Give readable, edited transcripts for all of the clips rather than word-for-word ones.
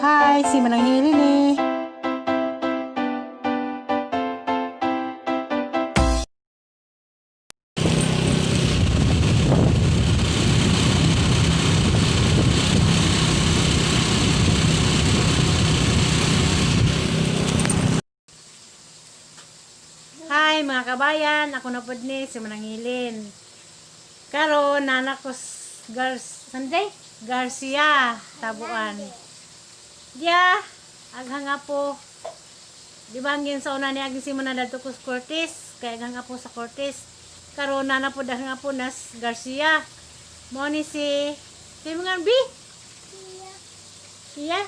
Hi, si Manang Hili ni. Hi mga kabayan, ako na pod ni si Manangilin. Karon nana ko Sunday Garcia Tabuan. Dia aghang apo. Di ba ang sa una ni aging si Manang ko sa Cortez, kay aghang apo sa Cortez. Karon nana pod aghang apo nas Garcia. Mo ni si kay mga B. Kia.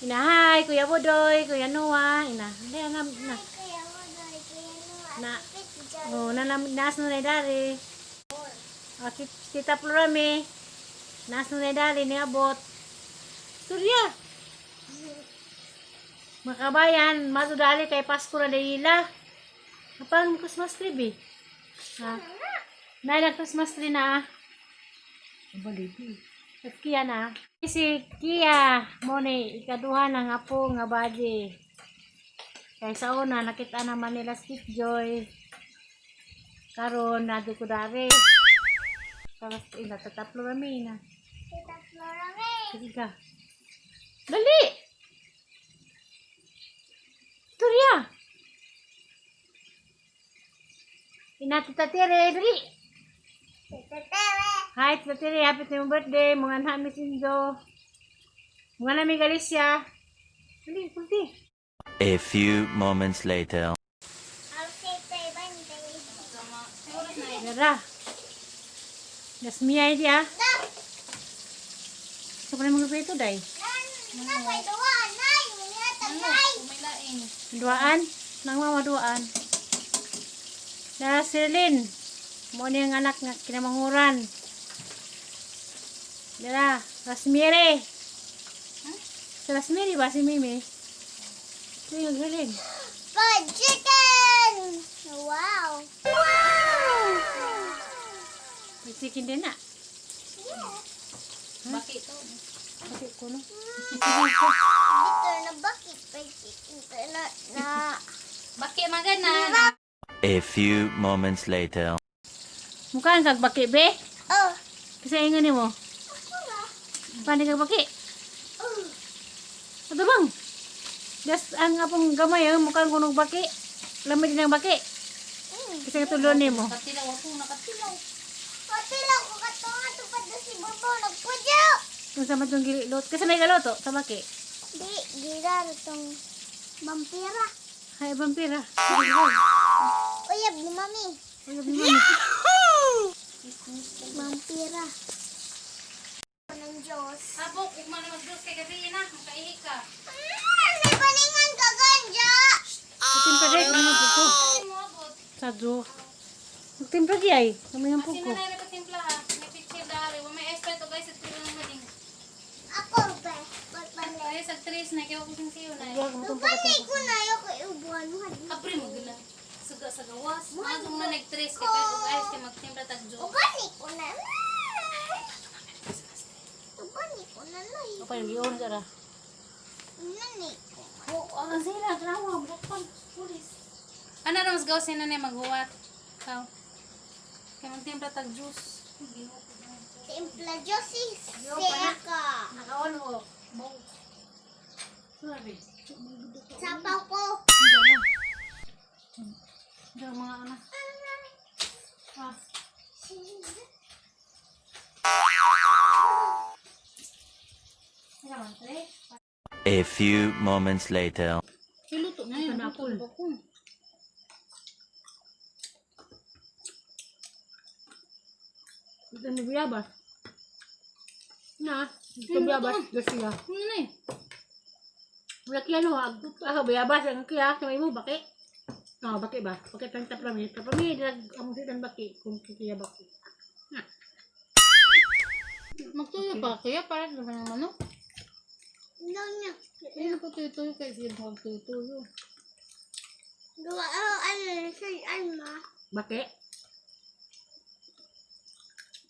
Ina hi, Kuya Budoy, Kuya Noah, ina. Hindi na na. Kuya Budoy, Kuya Noah, Na. Ate Oh, na naas na dari. Oh, Tita Florame. Naas na dari ni abot. Surya. Mga kabayan, madudali kay Pasko na dahila. Kapag Christmas tree, be. Ha? Naila Christmas tree na. Ah. At Kia na. Si Kia, mo ni ikaduha na nga po nga body. Kay sa una, nakita naman nila si Joy. Karon nado ko dari. Tapos ina tataplo rami na. Tita Flora May. Sige ka. Dali! Turya! Ina Tita Tere, dali! Tita Tere. Hi, Tita Tere, happy to your birthday. Mga nami Sinjo. Mga nami Galicia. Dali, pulti. A few moments later. I'll say tayo bantay. Dara. Nasmiya dia. Da! Sa pa mga prito day. Na, may duwa, nay! Mga nay! Duaan. Nang mama duaan. Na Sirlin. Mo ni ang anak nga kinamanguran. Dara, Rasmire. Si Rasmire ba si Mimi? Ito yung Sirlin. Fried chicken! Wow! Wow! May chicken din na. Yeah. Bakit to? Kasi ko no. Dito na bakit fried chicken to na na. Bakit magana? A few moments later. Mukhaan kag baki be. Oh, Kasi ingon nimo. ako ba? Paano kag baki? Oh, Ato bang? Just ang apong gamay ang mukhang kunog baki. Lamay din ang baki. Kasi katulon nimo. Katilaw ako, nakatilaw. Pati lang ko katunga tupad na si Bobo nagpudyo. Kung sa man tong gililot. Kasi may galoto sa baki. Di, gira tong vampira. Hay vampira. Uyab ni mami. Uyab ni mami. Vampira. Ng Diyos. Habok, ug man mag-juice kay gabi na, makaihi ka. May paningan ka ganja! Magtimpla dahil kami ng puko. Ay, mo abot. Sado. Magtimpla di ay. Kami ng Kasi puko. na na patimpla ha. May picture dali. Wa may espeto guys at tulo ng mading. Ako ba? Pagpalit. Ay sa tres na kay ko sing siyo na. Ubanay ko na yung kay ubuan mo. Apri mo gila. Suga sa gawas. Maadong na nag-tres kay kahit og ice kay magtimpla tag juice. Ubanay ko na. Ubanay ko na nay. Okay, yun sara. Nani ko. Oh, ang sila tanawa bukon pulis. Ano ra mas gawas na ni maghuwat. Kaw. Kay magtimpla tag juice. Timpla Diyos seka. Naka-on o. Sorry. Sapaw ko. Hindi mga anak. Ah. A few moments later. Luto na yun. Panapol. Ito ni Biyabas. Na, ito Biyabas, Garcia. Ano na eh? Wala kiya no, ah, Biyabas, ang kiya, sa mo, baki. Ah, baki ba? Baki tang taprami. Taprami, drag, ang sitan baki, kung kikiya baki. Na. Magtuyo pa kaya para naman ang manok. Nanya. Ano pa tuyo-tuyo kay siya magtuyo-tuyo. Gawa oh, ano sa alma. Baki?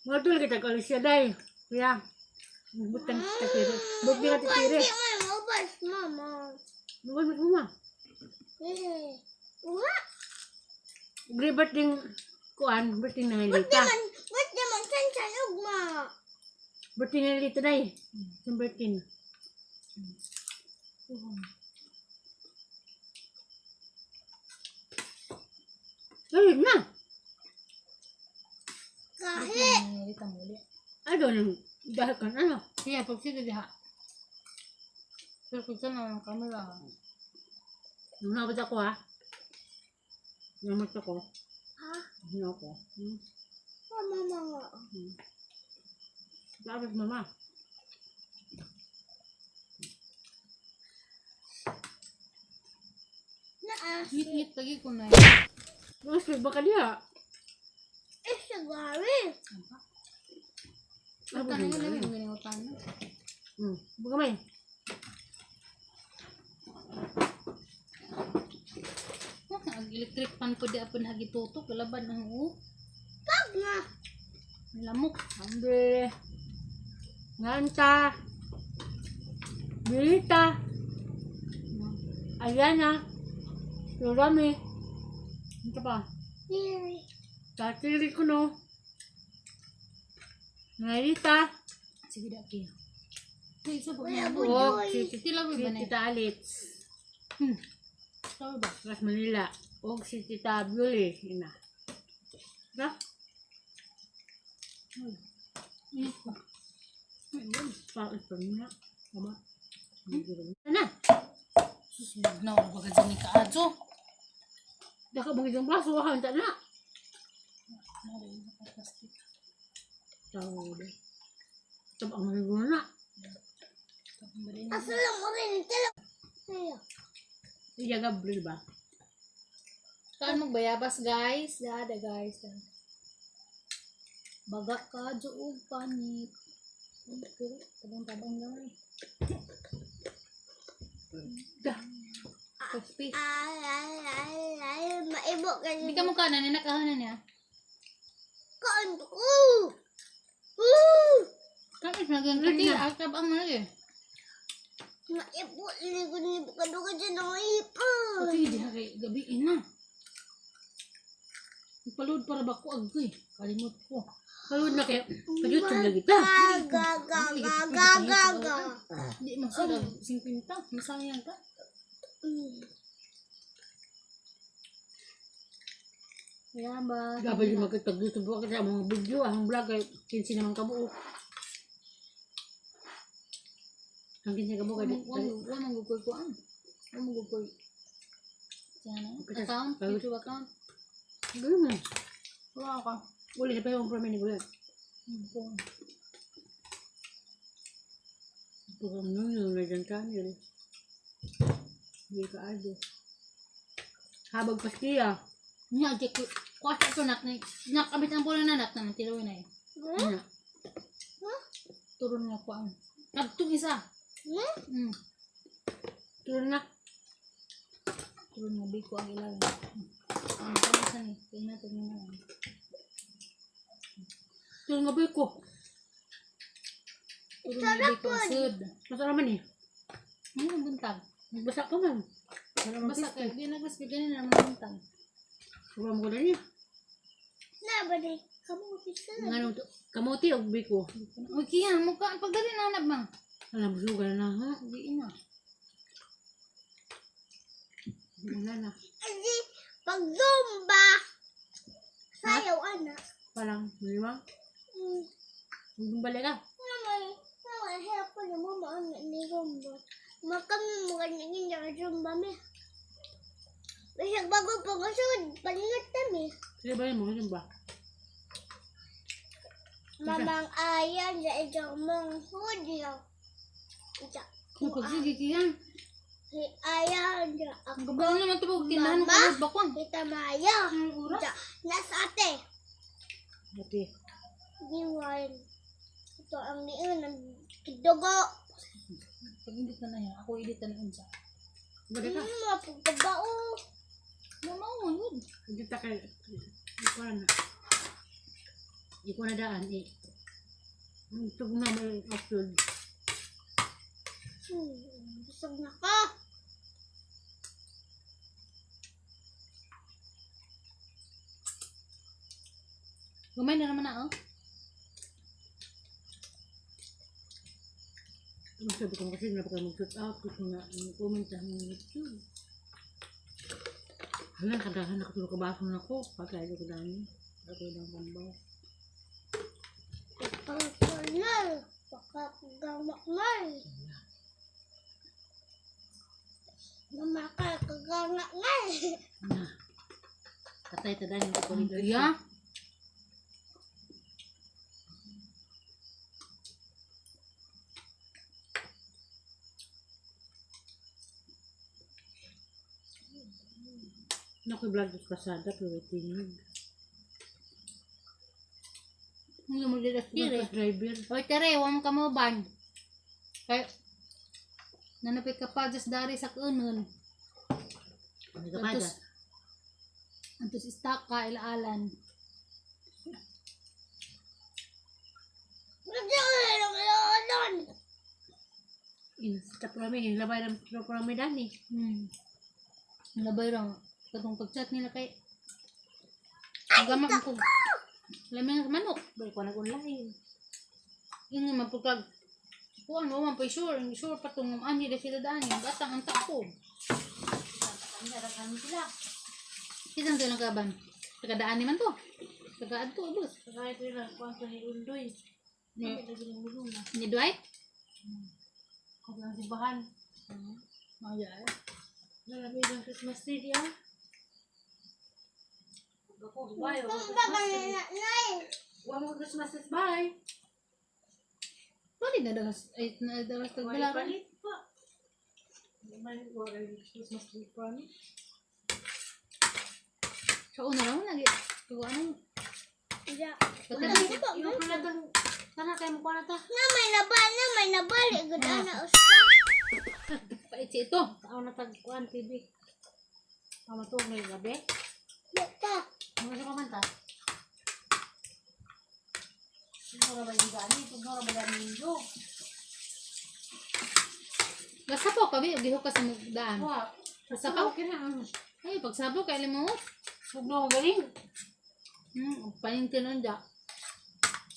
Mga tul kita ko siya day. Kuya. Butang tatiri. Butang nga tatiri. Hindi man ubas, mama. Bukod mo mama. Eh, uha. Gribert ding kuan, birthday na Ba't nalita. naman, ba't naman san ugma? Birthday na nalita day. Sa birthday. Ayun na. Kahi. Nangilita mo ulit. Ano nang dahil kan ano? Kaya pag sila diha. Pero kung saan ang camera. Nung nabot ako ha. Namot ako. Ha? Ano ako? Hmm. Mama, mama. Tapos mama. Naa. Ngit-ngit lagi ko na yun. Mas baka diha. Eh, sigari. Utan na yun, yung ganyan utan na. Baka may. Oh, ang electric pan ko di apon hagitutok, laban ang u. Pag nga. Lamok. Ambe. Nganta. Bilita. Ayana. Yorami. Ito pa. Eh, Tatiri ko no. Ngayrita. Sige da kiya. Uy, isa po Wala na. po. O, Uy. si Tila ba si ba na? Tita Alitz. Sabi ba? Mas Manila. O si Tita Bully. Ina. Diba? Init ba? Pangit pa muna. Tama. Ano? Sus, na ako ba dyan ni Kaadjo? Daka bang isang baso, hanta na. Plastic. Tao ba? Tabang siguro na. Asa lang mo rin. Tala. Ayo. Iya Gabriel ba? Kaan magbayabas guys? Dada guys. Baga ka, og panit. Pero tabang-tabang gamay. Da. Crispy. Ay, ay, ay, ay. Maibo ka Hindi ka mukha na, ninakahanan niya. Kaon ko. Ooh! Tapos naging kati, ang tabang na eh. Maibo. Likod ni kaduga dyan ang ipon. Sige, di kay gabi ina. Palud para ba ko agkoy. Kalimot ko. Kalud na kay pa-YouTube lagi ta. Ga, ga, ga, ga, ga, ga. Di masarap 50. Masayang ka. Kaya ba? Dapat yung magkatag-YouTube ka sa mga video, ang vlog ay 15 naman kabuo. Ang 15 kabuo kay Wa man gugoy ko ang. Wa man gugoy. Yan account, YouTube account. Ganun mo. Wala ka. Uli na pa yung promen ni Kuya. Ano Baka nun yung na dyan channel. Hindi ka ado. Habag pastiya. Nya di ko kwasa to nak ni nakabit ang pula na nak na tilaw na eh. Ano? Turon nga ko ang. Kadtong isa. Hmm? Turon na. Turon nga biko ang ilaw. Ang kamasan ni. Kaya natin na. Turon nga ba ko? Turon nga biko ang sud. Masarap man eh. Ano ang buntag? Magbasa ka man. Masarap man. Basta kay di naglas bigyan na naman buntag. Suram ko na niya. Na ba di? Kamuti sa. Nga nung kamuti o biko. Uy, kiya mo ka pagdali na hanap ma. Alam, busugan na ha. Di na. Wala na. Kasi pag zumba, sayaw anak. Parang, malimang. Balik ka. Naman, naman, hirap ko naman maano ni zumba. Makami mo ganyan yung zumba mi. Bisag bago pag-usod, palingat kami. Sige ba yun mo? Ano ba? Mamang ayan sa isang mong hudyo. Isa. Kung pagsige kiya. Si ayan sa Ang ako. gabaw naman to tindahan ko Mama? ba ko. Kita Maya. Ang oras. Isa. Nasa ate. Buti. Giwan. Ito ang niyon ng dugo. Pag edit na na yan, ako edit na unsa. Balik ka. Mapagkabao. Mama mo yun. Hindi ta kay... Iko na. Iko na daan eh. Tug na may upload. Busog na ka. Gumay na naman na, oh. Ang sabi ko kasi na baka mag-shoot out ko nga comment sa YouTube. Hala, kadahan nakatulog ka baso na ko. Patay ko dani. Ako lang kambaw. Pagkakanal. Pagkagamakmal. Mamakakagamakmal. Na. Patay ta dani ko Ang iya. Naku, vlog sa pasada pero tingin. Hindi mo dito Bus driver. Oy, tere, wa mo ka mo ban. Kay nanapit ka pa just dari sa kunon. Ano ka pa Antos antos istak ka ilaalan. Nagkakalong. Insta prami, hinlabay ng prami dani. Nalabay ra katong pag-chat nila kay Agama ko. Lamang sa manok. Balik ko nag-online. Yun nga man pagkag kuan mo man pa sure, sure pa tong ani na sila daan yung gatang ang takbo. Sila. Kitang silang kaban. Tagadaan ni man to. Tagaan to, boss. Kaya ito yung nagkuhan sa ni Undoy. Ni, ni Dwight? Kung ang simbahan. Oh, yeah. Nalami ng Christmas tree diya. Ako, bye. Kung ba nanay? Wa mo Christmas tree, bye. Palit na dagas, ay, na dagas Wala tagbalaran. palit pa. Hindi man wa kay Christmas tree pa ni. Sa una lang, lagi. Tuwa ano. Ya. Pagka, Iyo pala tang tana kay mo na ta. Na may nabal na may nabali gud ana usta. pait siya ito. Tao na tag kuan TV. Pamatuog na yung gabi. Di pa. Mga sa pamanta. Sino ba yung gani? Tugno ra ba gani ninyo? Gasapaw ka, bi. Giho ka sa daan. Wa. Sapaw? Okay na. Ay, pagsabaw, kay mo. Tugno galing. Paninti nun dya.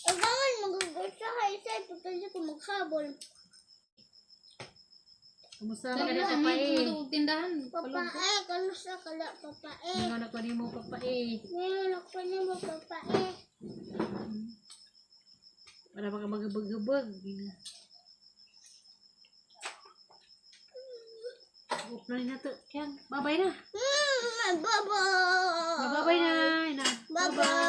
Agawan magugusto kay sa pagkali ko maghabol. Kumusta Sa man na ka kami, pa eh? tumutugog tindahan. Papa eh, kamusta kala papa eh? Ano ko nimo papa eh? Ngayon ako nimo papa eh. Para baka maghubag-hubag. Off na rin na to. Yan, bye-bye na. Bye-bye. Bye-bye na. Ina. Bye-bye.